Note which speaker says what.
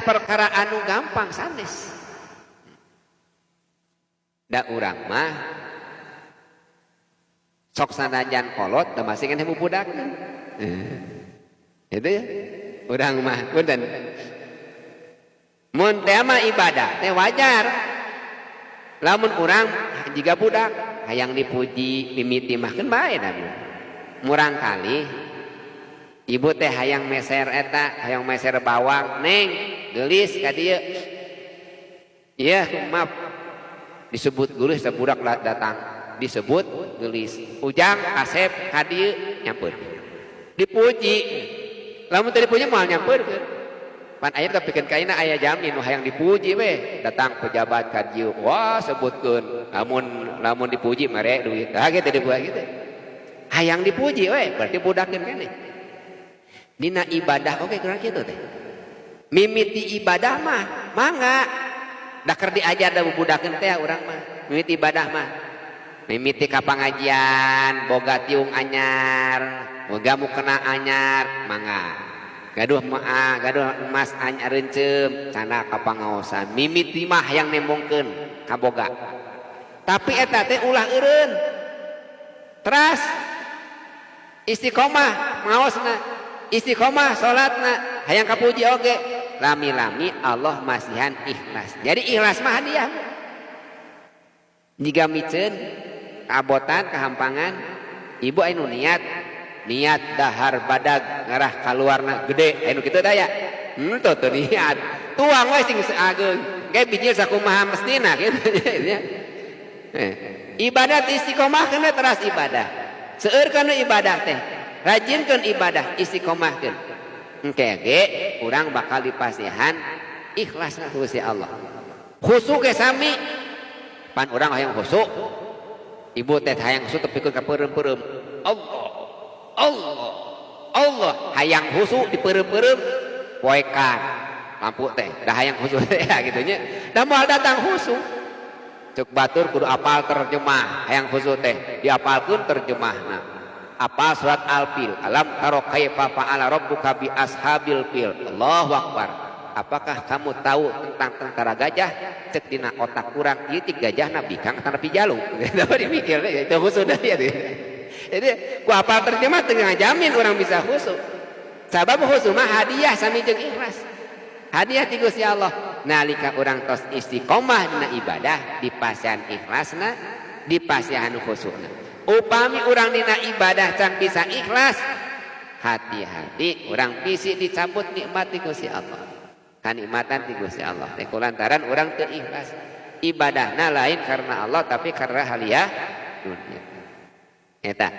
Speaker 1: perkara anu gampang sanes. Da urang mah sok sanajan kolot da masih keneh bubudakeun. Itu ya. Urang mah punten. Mun teh mah ibadah teh wajar. Lamun urang jiga budak hayang dipuji mimiti mah keun bae da. Murang kali ibu teh hayang meser eta, hayang meser bawang, neng geulis ka dieu. Ieu maaf disebut geulis teh budak datang disebut geulis. Ujang kasep ka dieu nyampeurkeun. Dipuji. Lamun teu dipuji moal nyampeurkeun. Pan aya tepikeun ka ayeuna aya jamin nu hayang dipuji we, datang pejabat ka dieu, wah sebutkeun. Lamun dipuji mere duit. Tah kitu dipuji kitu. Hayang dipuji we, berarti budakeun keneh. Dina ibadah oke kurang kitu teh. Mimiti ibadah mah mangga. Da keur diajar da bubudakeun teh urang mah. Mimiti ibadah mah. Mimiti ka pangajian, boga tiung anyar, boga mukena anyar, mangga. Gaduh maa, gaduh emas anyar rencem, canda ka pangaosan. Mimiti mah hayang nembongkeun kaboga. Tapi eta teh ulah eureun. Teras istiqomah ngaosna, istiqomah salatna, hayang kapuji oge. Lami-lami Allah masihan ikhlas. Jadi ikhlas mah hadiah. Jika miceun kabotan kahampangan, ibu anu niat dahar badag ngarah kaluarna gede, anu kitu daya. Henteu teu niat. Tuang we sing ageung. Ge bijil sakumaha mestina kitu nya. Ibadat istiqomah kana teras ibadah. Seueur kana ibadah teh. Rajinkeun ibadah istiqomahkeun. Engke ge urang bakal dipasihan ikhlasna ku Gusti Allah. Khusyuk ge sami. Pan urang hayang khusyuk. Ibu teh hayang khusyuk tepikeun ka peureum-peureum. Allah, Allah, Allah hayang khusyuk dipeureum-peureum poekan lampu teh dah hayang khusyuk teh ya gitu nya. Da moal datang khusyuk. Cek batur kudu apal terjemah hayang khusyuk teh diapalkeun terjemahna. Apal surat Al-Fil, alam taro kaifa fa'ala rabbuka bi ashabil fil. Allahu akbar. Apakah kamu tahu tentang tentara gajah? Cek dina otak kurang ieu ti gajah nabi kang tanapi jalu. Dapat dipikir itu khusyuk dah ya. Jadi ku apal terjemah teu ngajamin orang bisa khusyuk. Sabab khusyuk mah hadiah sami jeung ikhlas. Hadiah ti Gusti Allah. Nalika urang tos istiqomah dina ibadah dipasihan ikhlasna, dipasihan khusyukna. Upami urang dina ibadah can bisa ikhlas, hati-hati urang bisi dicabut nikmat ti Gusti Allah. Kanikmatan ti Gusti Allah. Teh kulantaran urang teu ikhlas. Ibadahna lain karena Allah tapi karena haliah dunia. Eta.